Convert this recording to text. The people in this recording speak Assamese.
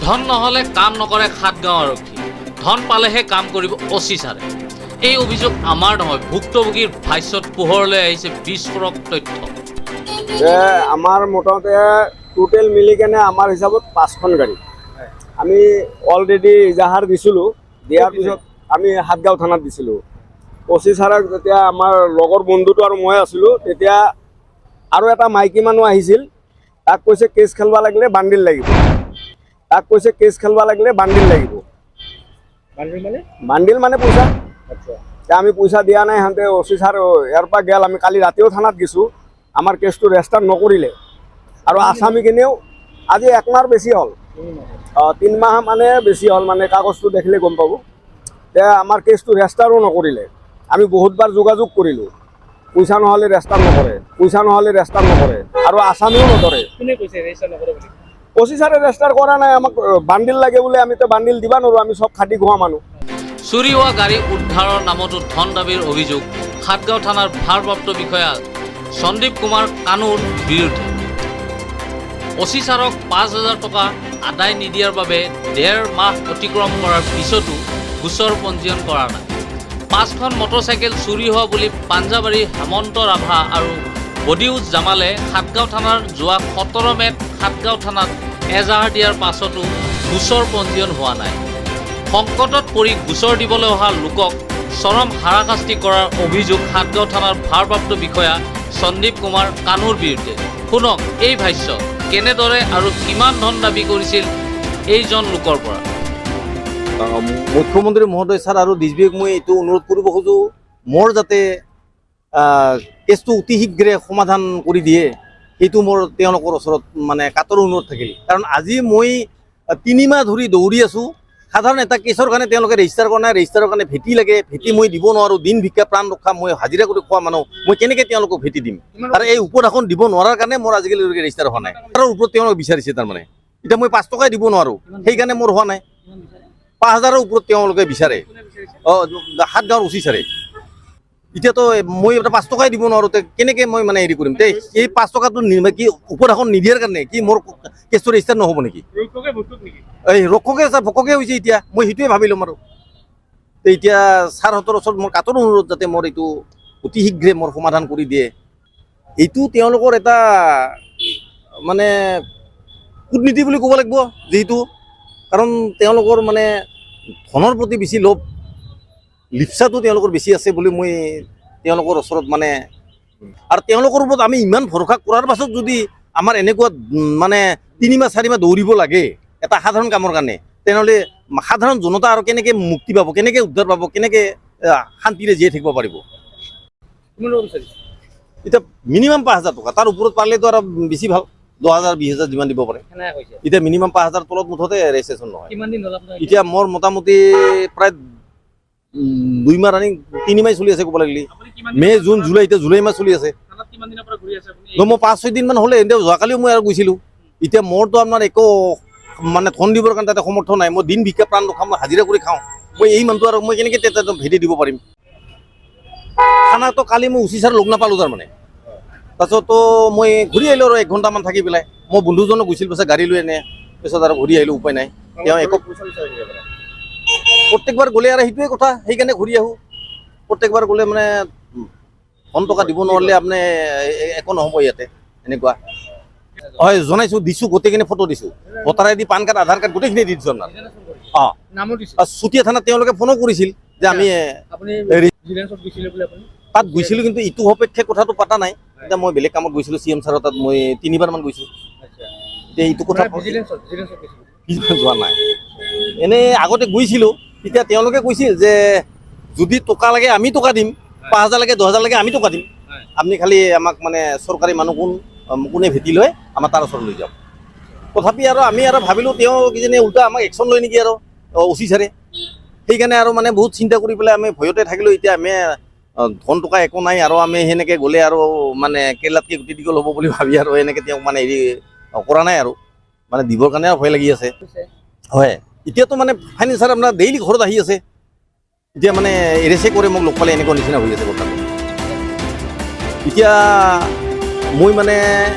ধন নহ'লে কাম নকৰে সাতগাঁও আৰক্ষী। ধন পালেহে কাম কৰিব অচি ছাৰে। এই অভিযোগ আমাৰ নহয়, ভুক্তভোগীৰ ভাষ্যত পোহৰলৈ আহিছে বিস্ফোৰক তথ্য। যে আমাৰ মোটামুটি টোটেল মিলি কেনে আমাৰ হিচাপত পাঁচখন গাড়ী আমি অলৰেডি ইজাহাৰ দিছিলোঁ। দিয়াৰ পিছত আমি সাতগাঁও থানাত দিছিলোঁ। অচি ছাৰক যেতিয়া আমাৰ লগৰ বন্ধুটো আৰু মই আছিলোঁ, তেতিয়া আৰু এটা মাইকী মানুহ আহিছিল। তাক কৈছে, কেছ খেলব লাগিলে বান্ডিল লাগিব। তাক কৈছে, কেছ খেলব লাগিলে বান্ডিল লাগিব। বান্ডিল মানে? বান্ডিল মানে পইচা। এতিয়া আমি পইচা দিয়া নাই। সিহঁতে অচি ছাৰ ইয়াৰ পৰা গেল। আমি কালি ৰাতিও থানাত গৈছোঁ। আমাৰ কেছটো ৰেজিষ্টাৰ নকৰিলে আৰু আছামীখিনিও আজি একমাহ বেছি হ'ল। 3 মাহ মানে বেছি হ'ল, মানে কাগজটো দেখিলে গম পাব। এতিয়া আমাৰ কেছটো ৰেজিষ্টাৰো নকৰিলে। আমি বহুতবাৰ যোগাযোগ কৰিলোঁ। পইচা নহ'লে ৰেজিষ্টাৰ নকৰে, পইচা নহ'লে ৰেজিষ্টাৰ নকৰে আৰু আছামীও নধৰে। কোনে কৈছে ৰেজিষ্টাৰ নকৰে বুলি? অচি ছাৰে ৰেজিষ্টাৰ কৰা নাই। আমাক বান্ডিল লাগে বোলে। আমিতো বান্ডিল দিবা নোৱাৰোঁ, আমি চব খাটি খোৱা মানুহ। চুৰি হোৱা গাড়ী উদ্ধাৰৰ নামতো ধন দাবীৰ অভিযোগ সাতগাঁও থানাৰ ভাৰপ্ৰাপ্ত বিষয়া সন্দীপ কুমাৰ কানুৰ বিৰুদ্ধে। অচি ছাৰক 5,000 টকা আদায় নিদিয়াৰ বাবে ডেৰ মাহ অতিক্ৰম কৰাৰ পিছতো গোচৰ পঞ্জীয়ন কৰা নাই। পাঁচখন মটৰচাইকেল চুৰি হোৱা বুলি পাঞ্জাবাৰীৰ হেমন্ত ৰাভা আৰু বদিউজ জামালে সাতগাঁও থানাৰ যোৱা 17 মে'ত সাতগাঁও থানাত এজাহাৰ দিয়াৰ পাছতো গোচৰ পঞ্জীয়ন হোৱা নাই। সংকটত পৰি গোচৰ দিবলৈ অহা লোকক চৰম হাৰাশাস্তি কৰাৰ অভিযোগ সাতগাঁও থানাৰ ভাৰপ্ৰাপ্ত বিষয়া সন্দীপ কুমাৰ কানুৰ বিৰুদ্ধে। শুনক এই ভাষ্য, কেনেদৰে আৰু কিমান ধন দাবী কৰিছিল এইজন লোকৰ পৰা। মুখ্যমন্ত্ৰী মহোদয় ছাৰ আৰু ডি জি পিক মই এইটো অনুৰোধ কৰিব খোজোঁ, মোৰ যাতে কেছটো অতি শীঘ্ৰে সমাধান কৰি দিয়ে, সেইটো মোৰ তেওঁলোকৰ ওচৰত মানে কাতৰ অনুৰোধ থাকিল। কাৰণ আজি মই 3 মাহ ধৰি দৌৰি আছোঁ সাধাৰণ এটা কেছৰ কাৰণে। তেওঁলোকে ৰেজিষ্টাৰ কৰা নাই। ৰেজিষ্টাৰৰ কাৰণে ভেটি লাগে। ভেটি মই দিব নোৱাৰোঁ। দিন ভিক্ষা প্ৰাণ ৰক্ষা, মই হাজিৰা কৰি খোৱা মানুহ, মই কেনেকৈ তেওঁলোকক ভেটি দিম? আৰু এই উপদেশখন দিব নোৱাৰাৰ কাৰণে মোৰ আজিকালি ৰেজিষ্টাৰ হোৱা নাই। তাৰ ওপৰত তেওঁলোকে বিচাৰিছে। তাৰমানে এতিয়া মই 5 টকাই দিব নোৱাৰোঁ, সেইকাৰণে মোৰ হোৱা নাই। 5,000ৰ ওপৰত তেওঁলোকে বিচাৰে। অঁ, সাতগাঁৱৰ অচি ছাৰে। এতিয়াতো মই এটা 5 টকাই দিব নোৱাৰোঁ, তে কেনেকৈ মই মানে হেৰি কৰিম? তে এই 5 টকাটো কি উপদেশখন নিদিয়াৰ কাৰণে কি মোৰ কেছটো ৰেজিষ্টাৰ নহ'ব নেকি? ৰক্ষকে ভক্ষক নেকি? এই ৰক্ষকে ছাৰ, ভক্ষকে হৈছে। এতিয়া মই সেইটোৱে ভাবি ল'ম আৰু। তে এতিয়া ছাৰহঁতৰ ওচৰত মোৰ কাতৰ অনুৰোধ, যাতে মোৰ এইটো অতি শীঘ্ৰে মোৰ সমাধান কৰি দিয়ে। এইটো তেওঁলোকৰ এটা মানে কূটনীতি বুলি ক'ব লাগিব যিহেতু, কাৰণ তেওঁলোকৰ মানে ধনৰ প্ৰতি বেছি লোভ লিপ্সাটো তেওঁলোকৰ বেছি আছে বুলি মই তেওঁলোকৰ ওচৰত মানে। আৰু তেওঁলোকৰ ওপৰত আমি ইমান ভৰসা কৰাৰ পাছত যদি আমাৰ এনেকুৱা মানে 3 মাহ 4 মাহ দৌৰিব লাগে এটা সাধাৰণ কামৰ কাৰণে, তেনেহ'লে সাধাৰণ জনতা আৰু কেনেকৈ মুক্তি পাব, কেনেকৈ উদ্ধাৰ পাব, কেনেকৈ শান্তিৰে জীয়াই থাকিব পাৰিব? কিমান টকা বিচাৰিছে? এতিয়া মিনিমাম 5,000 টকা। তাৰ ওপৰত পাৰিলেতো আৰু বেছি ভাল, 10,000, 20,000 যিমান দিব পাৰে। সেনেকৈ কৈছে? এতিয়া মিনিমাম 5,000 তলত মুঠতে ৰেজিষ্ট্ৰেশ্যন নহয়। কিমান দিন হ'ল আপোনাৰ? এতিয়া মোৰ মোটামুটি প্ৰায় 2 মাহ ৰানিং, 3 মাহ চলি আছে ক'ব লাগিলে। আপুনি কিমান মে', জুন, জুলাই, এতিয়া জুলাই মাহ চলি আছে। থানাত কিমান দিনৰ পৰা ঘূৰি আছে আপুনি? মই 5-6 দিনমান হ'লে। এতিয়া যোৱাকালিও মই আৰু গৈছিলোঁ। এতিয়া মোৰতো আপোনাৰ একো মানে ধন দিবৰ কাৰণে তাতে সমৰ্থ নাই। মই দিন ভিক্ষা প্ৰাণ ৰখা, মই হাজিৰা কৰি খাওঁ। মই এই মানুহটো আৰু মই কেনেকৈ তাতে ভেটি দিব পাৰিম? থানাতো কালি মই অচি ছাৰ লগ নাপালোঁ তাৰমানে। তাৰপিছততো মই ঘূৰি আহিলোঁ আৰু এক ঘণ্টামান থাকি পেলাই। মোৰ বন্ধুজনো গৈছিল পিছত গাড়ী লৈ এনে। পিছত আৰু ঘূৰি আহিলোঁ, উপায় নাই। তেওঁ একো প্ৰত্যেকবাৰ গ'লে আৰু সেইটোৱে কথা, সেইকাৰণে ঘূৰি আহোঁ। প্ৰত্যেকবাৰ গ'লে মানে ধন টকা দিব নোৱাৰিলে আপুনি একো নহ'ব ইয়াতে। এনেকুৱা হয়, জনাইছোঁ, দিছোঁ, গোটেইখিনি ফটো দিছোঁ, ভোটাৰ আই ডি, পান কাৰ্ড, আধাৰ কাৰ্ড গোটেইখিনি দি দিছোঁ আপোনাৰ। অঁ। নামো দিছে? আৰু চুতীয়া থানাত তেওঁলোকে ফোনো কৰিছিল যে আমি আপুনি ভিজিলেন্সত গৈছিলে বোলে আপুনি? তাত গৈছিলোঁ, কিন্তু ইটো সপক্ষে কথাটো পতা নাই। এতিয়া মই বেলেগ কামত গৈছিলোঁ। চি এম ছাৰৰ তাত মই তিনিবাৰমান গৈছোঁ। এতিয়া এইটো কথা ভিজিলেন্সত গৈছিলে? যোৱা নাই। এনেই আগতে গৈছিলোঁ, তেতিয়া তেওঁলোকে কৈছিল যে যদি টকা লাগে আমি টকা দিম, 5,000 লাগে, 10,000 লাগে, আমি টকা দিম। আপুনি খালি আমাক মানে চৰকাৰী মানুহ কোন কোনে ভেটি লয়, আমাৰ তাৰ ওচৰত লৈ যাওক। তথাপি আৰু আমি আৰু ভাবিলোঁ তেওঁ কিজানি উল্টা আমাক একশ্যন লয় নেকি আৰু অচি ছাৰে। সেইকাৰণে আৰু মানে বহুত চিন্তা কৰি পেলাই আমি ভয়তে থাকিলোঁ। এতিয়া আমি ধন টকা একো নাই আৰু আমি সেনেকৈ গ'লে আৰু মানে কেৰেলাতকৈ গুটি দীঘল হ'ব বুলি ভাবি আৰু এনেকৈ তেওঁক মানে হেৰি কৰা নাই আৰু মানে দিবৰ কাৰণে আৰু ভয় লাগি আছে। হয়, এতিয়াতো মানে ফাইনেন্সাৰ আপোনাৰ ডেইলি ঘৰত আহি আছে। এতিয়া মানে এৰেষ্টে কৰে মোক লগ পালে, এনেকুৱা নিচিনা হৈ আছে কথাটো। এতিয়া মই মানে